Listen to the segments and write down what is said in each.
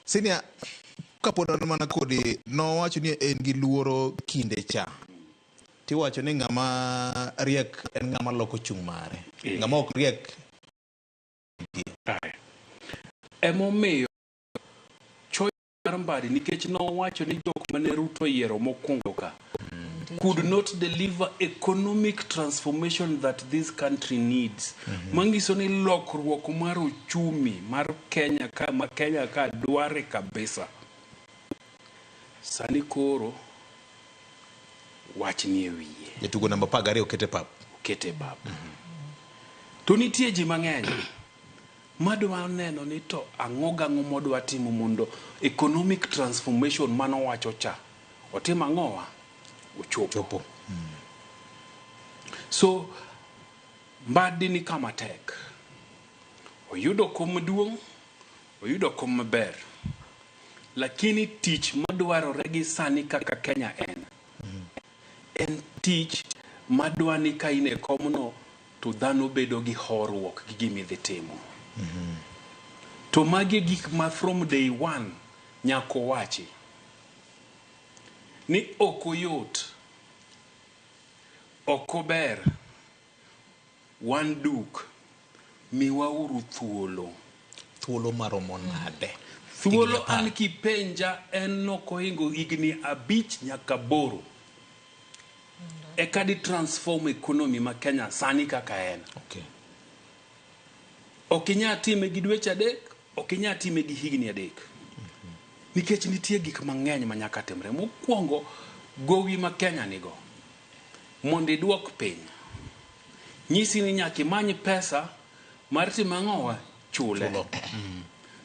Senior, kapod an mana kodi, nowacho ni en gi luoro kinde cha. Tiwacho ni ng'ama riek en ng'ama loko chung' mare. Ng'ama ok riek. Kare. Emomiyo choice mar Mbadi, nikech nowacho ni jok mane Ruto oyiero mokwongo ka could not deliver economic transformation that this country needs. Manyiso ni lokruok mar uchumi mar Kenya ka, ma Kenya ka dware kabisa. Sani koro wach nie wiye. Jatugo namba 12 okete pap. Okete pap. To nitie ji mang'eny madwa neno ni to ang'o gang'o modwa timo mondo economic transformation manowacho cha otim ang'owa ochopo. Chopo. So Mbadi ni kama tek. Oyudo kom maduong', oyudo kom maber. Lakini tich madwarore gi sani kaka Kenya en tich madwa ni ka in e komno to dhano bedo gi horuok gi gima idhi timo. To magi e gik ma from day one nyaka owachi ni ok oyot, ok ober, wan duk, miwauru thuolo. Thuolo maromo nade? Thuolo Higni 10. An kipenja en nokohingo higni 5 nyaka 8 eka di transform economy ma Kenya sani kaka en. Ok inyal time gi dweche 3, ok inyal time gi higni 3. Nikech nitie gik mang'eny ma nyaka timre. Mokwongo, gowi ma Kenya nigo, mondo iduok piny, nyisi ni nyaka imany pesa mar timo ang'owa? Chule. Chulo.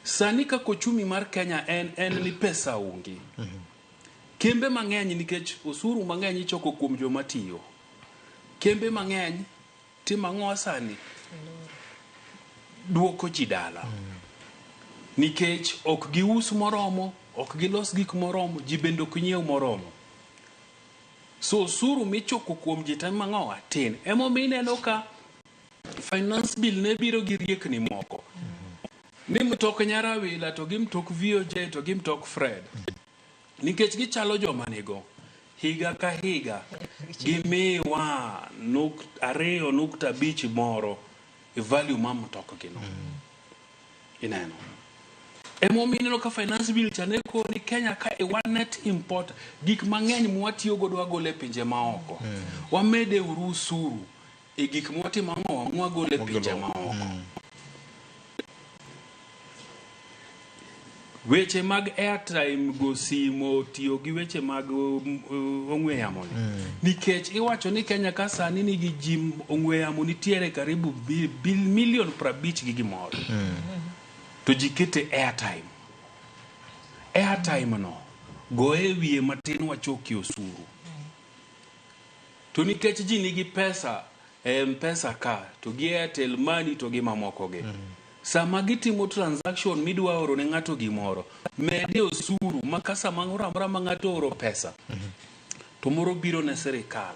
Sani kaka ochumi mar Kenya en ni pesa onge. Kembe mang'eny, nikech osuru mang'eny ichoko kuom joma tiyo. Kembe mang'eny timo ang'owa sani? Duoko ji dala. Nikech ok gius moromo, ok gilos gik moromo, ji bende ok nyiew moromo. So osuru michoko kuom ji timo ang'owa? Tin. Emomiyo ineno ka finance bill ne biro gi riekni moko. Ni mtok Nyarawila to gi mtok VOJ to gi mtok Fred. Nikech gichalo joma nigo. Higa ka higa gimiwa 2.5 moro e value mar mtokgi no. Ineno. Emomiyo ineno ka finance bill cha ne koni Kenya ka e wan net import gik mang'eny mwatiyo godo wagolo e pinje maoko. Wamede uru osuru e gik mwatimo ang'owa mwagolo e pinje maoko. Weche mag airtime go simo tiyo gi weche mag ong'we yamo ni. Nikech iwacho ni Kenya ka sani nigi ji ong'we yamo nitiere karibu milion 50 gi gimoro. To ji kete airtime. Airtime no goye wiye matin wachokie osuru. To nikech ji nigi pesa e M-Pesa ka to gi Airtel Money to gi mamoko gi. Sama gitimo transaction midwa oro ne ng'ato gimoro, mede osuru ma ka sama moro amora ma ng'ato oro pesa, to moro biro ne sirikal.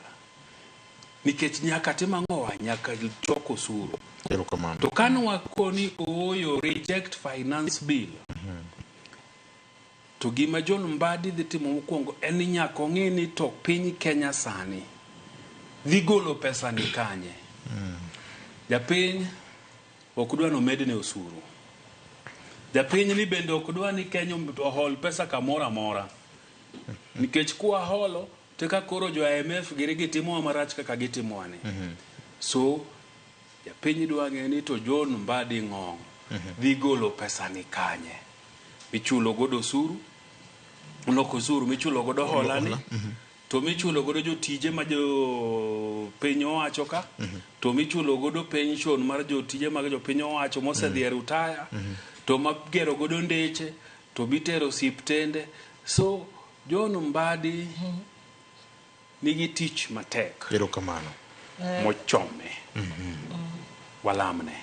Nikech nyaka tim ang'owa, nyaka chok osuru. Erokamano. To ka nwakoni ooyo reject finance bill, to gima John Mbadi dhi timo mokwongo en ni nyaka ong'e ni to piny Kenya sani dhi golo pesa ni kanye. Japiny ok dwa ni omedne osuru. Japiny ni bende ok dwa ni Kenya ohol pesa kamoro amora. Nikech kwaholo to eka koro jo IMF giri gitimowa marach kaka gitimowa ni. So japiny dwa ng'e ni to John Mbadi Ng'ong dhi golo pesa ni kanye. Michulo godo osuru, loko osuru michulo godo hola ni, to michulo godo jotije ma jo piny owacho ka, to michulo godo pension mar jotije mag jopiny owacho mosedhi e retire, to magero godo ndeche, to mitero osiptende. So John Mbadi nigi tich matek Erokamano. Mochome. Walamne.